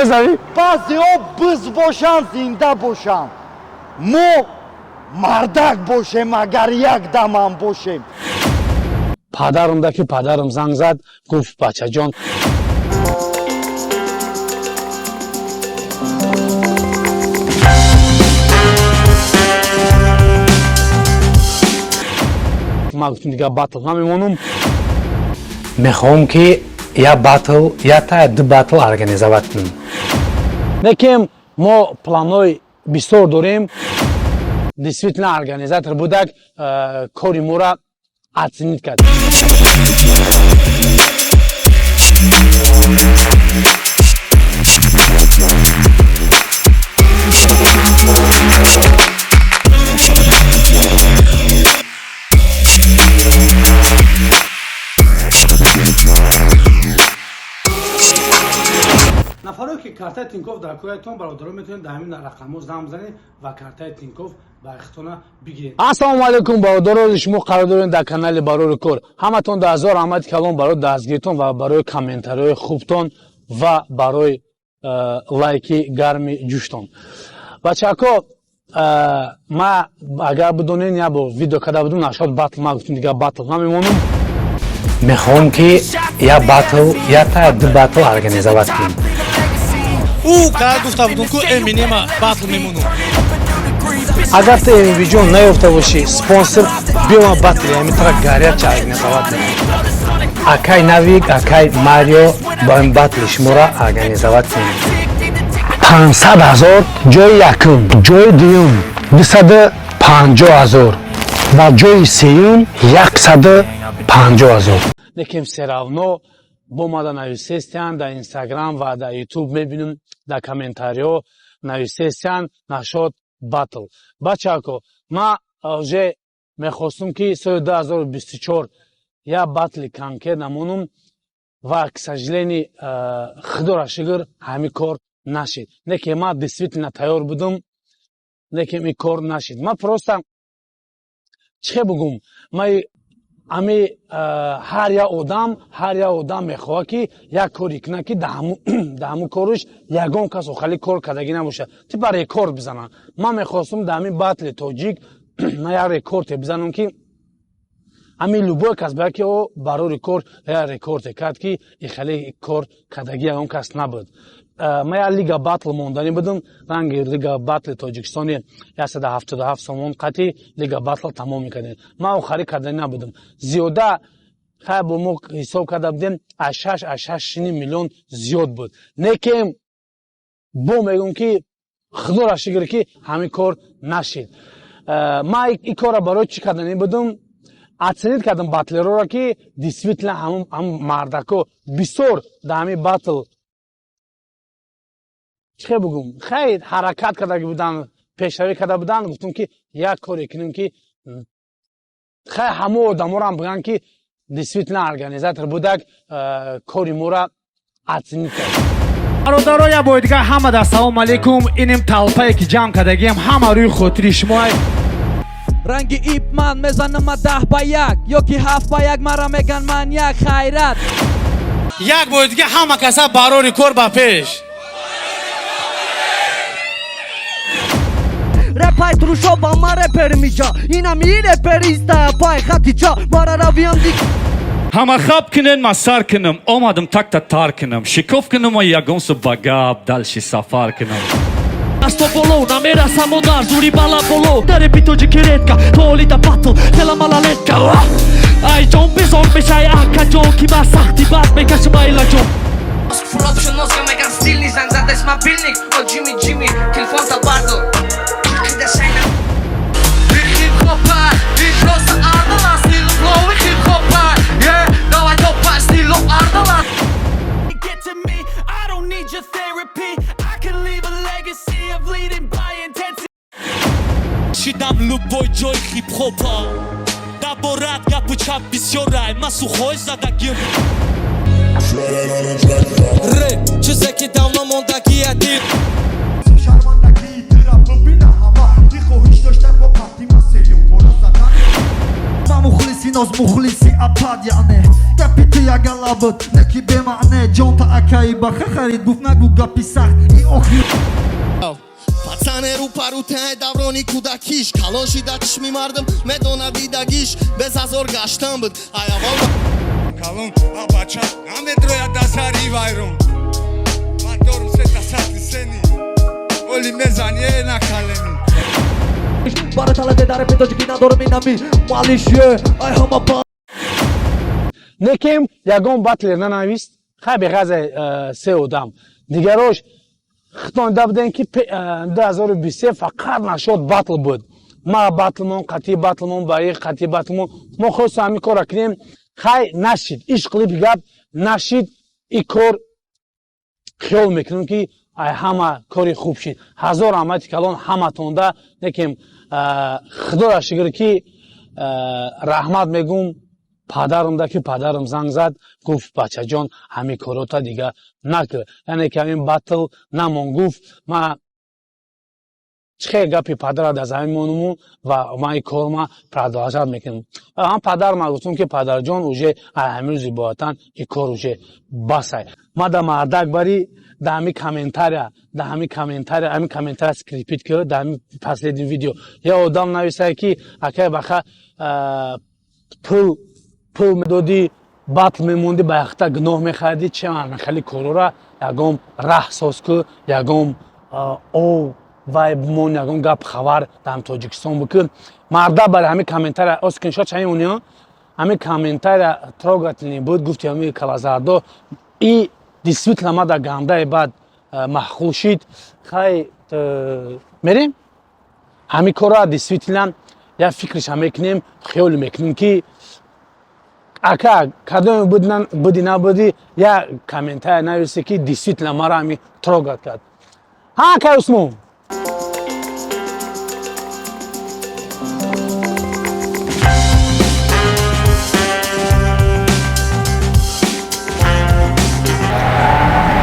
Розовый. Баъзеҳо биз бошанд, зинда бошанд, мо мардак бошем, агар як дамам бошем. Падарам да ки падарам занг зад, гуфт: «Бачаҷон». Ман гуфтам: «Дигар батл намемонам». Мехоҳам, ки я батл, я ду батл организовать кунем. Лекин мо планҳои бисёр дорем. Действительно, организатор будак, кори моро оценить кард. Нафаре ки картаи Тинькофф дар кӯятон, бародарон, метавонед дар ҳамин рақамҳо занг бизанед ва картаи Тинькофф ба ихтона бигиред. Ассалому алайкум, бародарони! Шумо қарор доред дар канали Барори кор. Ҳаматон да ҳазор раҳмати калон барои дастгиритон ва барои комментариҳои хубтон ва барои лайки гарми ҷӯштон. Бачако, ма агар бидонед, як бор видео карда будум нашод батл. Ма гуфтам: «Дигар батл намемонам». Мехоҳам, ки я батл, я ду батл организовать кунем. Ӯ кар гуфта будум, ку Эминема батл мемонум. Агар ту Эмибиҷон наёфта бошӣ спонсор, биёма, батли ҳамин тара горяча организовать. Акай Навик, акай Марио, бо ин батли шуморо организовать кунем. 500 000 ҷои якум, ҷои дуюм 250 000 ва ҷои сеюм 150 000. Лекин все равно бо мада нависестиян дар Инстаграм ва дар Ютуб, мебинем, дар комментариҳо нависестиян нашод батл. Бачако, ма уже мехостум, ки соли 2024 як батли конкрет намонум ва, к сожалению, худоро шукр, ҳамин кор нашид. Не ки ман действительно тайёр будум, лекин ин кор нашид. Ман просто чӣ хел бугум, ман ами ҳар як одам мехоҳад, ки як коре кунад, ки дар ҳамун кораш ягон кас охали кор кардагӣ набошад, типа рекорд бизанад. Ман мехостум дар ҳамин батли тоҷик ман як рекорде бизанам, ки ҳамин любой кас бояд, ки о барори кор як рекорде кард, ки ихеле кор кардагӣ ягон кас набуд. Ман як лига батл монданӣ будум, ранги лига батли Тоҷикистони, 177 сомон қатъи лига батл тамом мекардем. Ман охарӣ карданӣ набудам зиёда. Хай, бо мо ҳисоб карда будем, аз 6,5 миллион зиёд буд. Лекин бо мегӯм, ки худоро шукр, ки ҳамин кор нашид. Ман ин корро барои чӣ карданӣ будум? Оценить кардам батлероро, ки действительно ҳамун мардако бисёр дар ҳамин батл, чӣ хел бугум, хай, ҳаракат кардаги буданд, пешравӣ карда буданд. Гуфтум, ки як коре кунем, ки хай, ҳамон одаморам бигӯянд, ки действительно организатор будак, кори моро оценить кард. Бародаро, як бори дигар ҳама да салом алейкум. Инем талпае, ки ҷамъ кардагием, ҳама рӯи хотири шумо. Ранги Ип Ман мезанама 10-1 ё ки 7-1, мара меган маньяк хайрат. Як бори дига ҳама каса барори кор ба пеш. Репай трушо ба ма репер миҷа, инами репериста пай хатича мара равиям ди. Ҳама хаб кунен, ма сар кунам, омадам такта тар кунам, шикоф кунам, ма ягонсу ба гап дальше сафар кунам. Аз то боло намерасам, модар зури бала боло дар репи тоҷики редка толида батл тела малолетка. Ай ҷон, безор мешай, акаҷон, ки ма сахти бад мекашам, айлаҷон. Фуроб меган стильный, занг задес мобильник. О, Джимми, Джимми, телефон та бардо. Кида шайна. Хип-хопа, и просто ардала, стилу флоу хип-хопа. Yeah, давай топа, стилу ардала. Get to me. I don't need your therapy. I can leave a legacy of leading by intensity. Шидам любой ҷой хип-хопа даборат, гапу чап бисёрай, ма сухой задагим. Рэп, чизе ки давно мондагия дил. Шармандагии тура бубина ҳама, ти хоҳиш доштан бо қаҳтима сеюм бора задан. Ма мухлиси. Шинос мухлиси апад, яъне гапи ту ягала буд, не ки бемаъне. Ҷонта акаи баха харид, гуфт: нагӯ гапи сахт и охир. Пацане рӯпарӯ таи даврони кӯдакиш, калон шида чишми мардум медонад дидагиш, безазор гаштан буд ай аввал. Калон а бача намедрояд дар сари вайрон. Ман дорум сета сатли сени, оли мезани э на калени. Бара талате дар репи тоҷикӣ надорам инами малиш, ай ҳама ба. Некем ягон батлер нанавист. Хай, беғаза се одам дигарош хитон да будем, ки 2023 фақат нашод батл буд. Ма батлмон қатъи батлмон ба қатъи батлмон мо хостем ҳамин корра кунем. Хай, нашид, иш қилиби гап нашид. И кор хиёл мекунем, ки ай ҳама кори хуб шид. Ҳазор раҳмати калон ҳаматонда. Лекин худоро шукр, ки раҳмат мегум падарумда, ки падарам занг зад, гуфт: бачаҷон, ҳамин корота дига накар, яъне ки ҳамин батл намон. Гуфт: ма чӣ хел гапи падара дар замин монуму ва ман ин корма продолжать мекунам. Ҳам падарма гуфтум, ки падарҷон, уже ҳамин рӯзи боятан ин кор уже басай. Ма да мардак бари да ҳамин комментария, да ҳамин комментария, ҳамин комментария скрипит ки да ҳамин последний видео я одам нависае, ки акай баха, пул медодӣ, батл мемондӣ, ба яхта гуноҳ мехаридӣ. Че хеле корора ягон раҳ соз ку, ягон ов вай бимон, ягон гап хабар дар Тоҷикистон бикун. Марда бари ҳамин комментария о скриншот чаи униё, ҳамин комментария трогательный буд. Гуфти ҳамин калазардо и действительно ма дар гандаи баъд маъқул шид. Хай, мерем ҳамин корра, действительно як фикриша мекунем, хиёл мекунем, ки ака кадоме буди набуди, як комментария нависе, ки действительно мара ҳамин трогать кард. Ҳа, акай Усмон.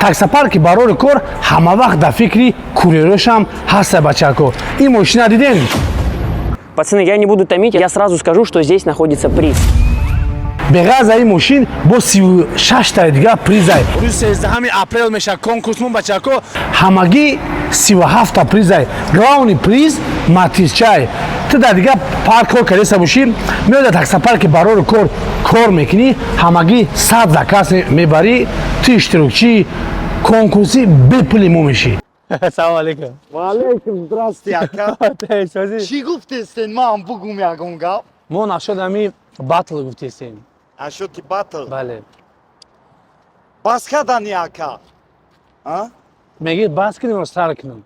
Таксопарки барори кор ҳама вақт дар фикри курьерошам ҳаста. Бачако, ин мошина дидем. Пацаны, я не буду томить, я сразу скажу, что здесь находится приз. Беғаза ин мошин бо 36 таи дига призай. Рӯзи 13 апрел мешавад конкурсмон, бачако. Ҳамагӣ 37-та призай. Главный приз матизчай. Ту дар дига парк кор кардеса бошӣ, меои дар таксопарки барори кор кор мекунӣ, ҳамагӣ 100 заказ мебарӣ, ту иштирокчии конкурси бепули мо мешӣ. Салому алейкум. Ваалейкум, здрасте, ака. Чӣ гуфтестен, ман бугум ягон гап? Мо нашод ҳами батл гуфтестем. Ашоти батл? Бале. Бас кардани, ака? Меги бас кунем, сар кунам?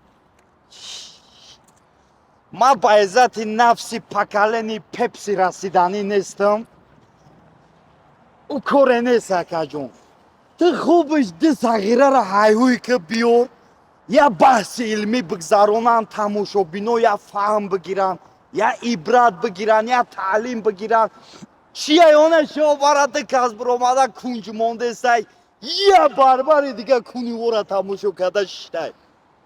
Ман ба иззати нафси поколение Пепси расиданӣ нестам. Ӯ коре нест, акаҷон. Ту хубиш ду сағираро ҳайҳуй ки биёр, я баҳси илмӣ бигзаронанд, тамошобино я фаҳм бигиранд, я ибрат бигиранд, я таълим бигиранд. Чия она шо бара ду кас биромада кунҷ мондесай, я барбари дига куни ора тамошо карда шиштай.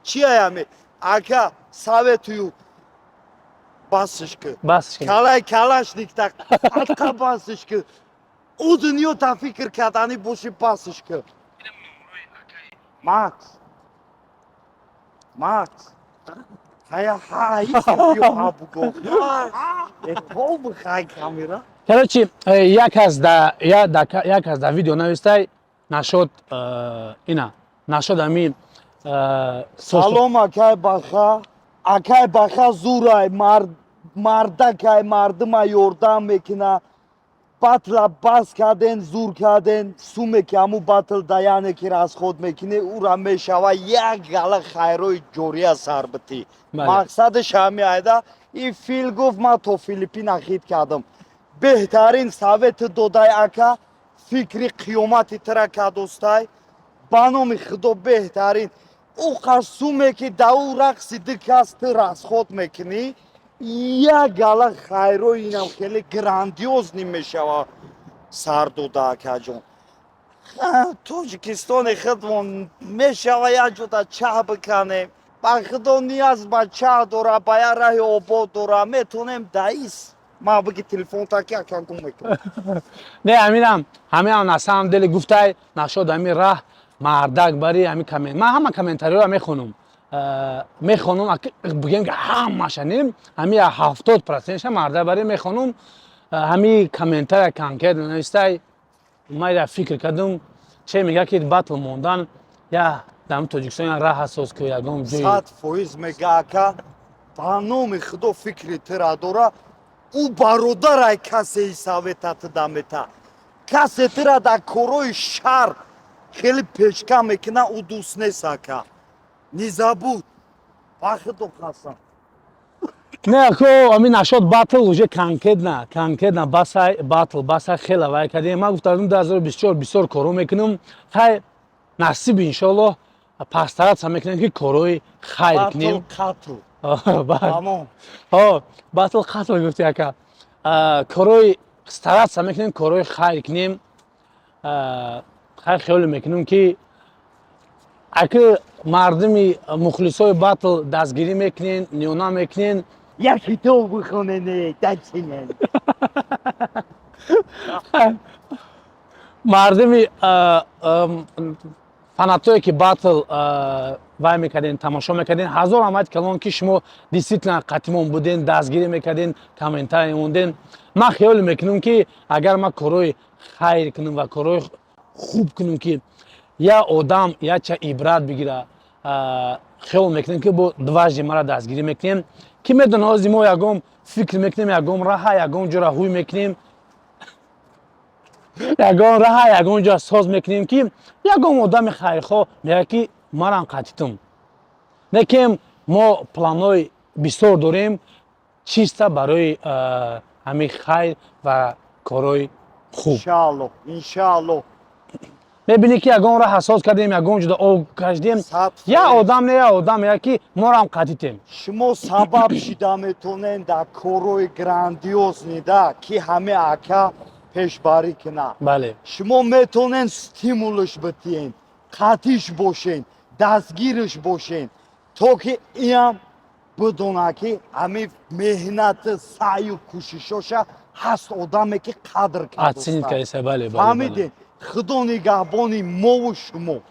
Чияяме, ака, советую, басиш ки. Басиш. Калай калашникта атқа басиш ки. Ӯ дунё та фикр карданӣ боши, басиш ки. Макс, Макс, ҳая ҳай, буго бихай камера. Короче, як кас да видео навистай нашод, ина нашод ами. Салом, акай Баха. Акай Баха зурай, мардакай, мардума ёрдам мекуна. Батла бас карден, зур карден. Суме ки ҳаму батл даяне ки расход мекунӣ, ура мешава як гала хайрои ҷория сарбитӣ. Мақсадаш ҳами айда. И фил гуфт, ман то Филиппина хит кардам. Беҳтарин совети додай, ака. Фикри қиёмати тира кадостай, ба номи Худо, беҳтарин. Ӯ қасуме ки да ӯ рақси ду кас ту расход мекунӣ, як гала хайрои инам хеле грандиозный мешава сар дода, акаҷон. Тоҷикистони худмон мешава як ҷода чаҳ биканем. Ба Худо, нияз ба чаҳ дора, ба як раҳи обод дора, метонем даис. Ма биги телефон таки, ака, гум мекунам. Не, ҳаминам, ҳаминам на самом деле гуфтай нашод, ҳамин раҳ мардак бари ҳамин коммент. Ман ҳама комментариҳоро мехонам. Мехонам, бигем ки ҳамаша не, ҳами 70%-ша мардак бари мехонам. Ҳами комментария конкретно навистай, ман я фикр кардам, че мега ки батл мондан я дар Тоҷикистон я раҳ асос ки ягон ҷои. 100% мега, ака, ба номи Худо, фикри тира дора. Ӯ бародарай, касе советата дамета, касе тира дар корои шар хеле пешка мекуна, ӯ дӯст нест, ака, не забудь, ба Худо қасам. Не, ко ами нашод батл уже конкретно, конкретно басай, батл басай, хела вай кардем. Ман гуфтам, 2024 бисёр коро мекунам. Хай, насиб, иншоллоҳ, постараться мекунем ки корои хайр кунем. Қатл. О, батл қатл гуфти, ака. Корои стараться мекунем, корои хайр кунем. Хайр, хиёле мекунем ки аки мардуми мухлисои батл дастгирӣ мекунен, ниёна мекунен. Як китоб бихонене, дачинен. Мардуми фанатое ки батл вай мекарден, тамошо мекарден, ҳазор раҳмати калон, ки шумо действительно қатимон буден, дастгирӣ мекарден, комментарий монден. Ман хиёле мекунам ки агар ман корои хайр кунам ва корои хуб кунам, ки я одам яча ибрат бигира, хиёл мекунем ки бо дважды мара дастгирӣ мекунем. Ки медона, ози мо ягон фикр мекунем, ягон раҳа, ягон ҷора ҳуй мекунем, ягон раҳа, ягон ҷо соз мекунем, ки ягон одами хайрхоҳ мегӯяд ки марам қатитум. Лекин мо планҳои бисёр дорем, чиста барои ҳамин хайр ва корҳои хуб. Иншаалло, иншаалло. Мебинӣ ки ягон раҳа соз кардем, ягон ҷуда об кашидем, я одам не, я одам мегӯяд ки морам қатитем. Шумо сабаб шида метонен дар корҳои грандиозный да, ки ҳаме ака пешбарӣ кунад. Бале. Шумо метонен стимулш битиен, қатиш бошен, дастгирш бошен, то ки иам бидона, ки ҳамин меҳнати, саъю кӯшишоша ҳаст одаме ки қадр оценить кардеса, бале. Фаҳмидем. Худо нигаҳбони мову шумо.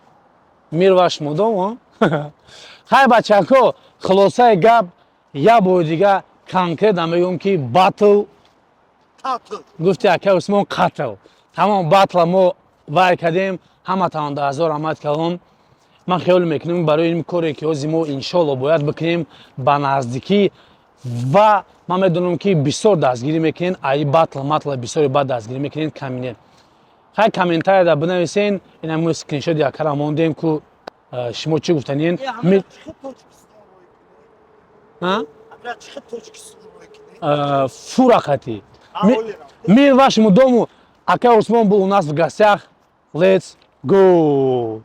Мир вашему дому. Хай, бачако, хулосаи гап, як бори дига конкретно мегӯям ки батл гуфти ака Усмон, қатл тамом. Батла мо вай кардем, ҳаматон ҳазор раҳмат калон. Ман хиёл мекунам, барои ин коре ки ҳози мо иншолло бояд бикунем ба наздикӣ, ва ман медонам ки бисёр дастгирӣ мекунен, аи батл матла бисёре бад дастгирӣ мекунен. Каминен, хай, комментарияда бинависен. Ина мо скриншоти акара мондем ку, шумо чӣ гуфтанien? Фурақати мир вашему дому. Ака Усмон был у нас в гостях. Let's go.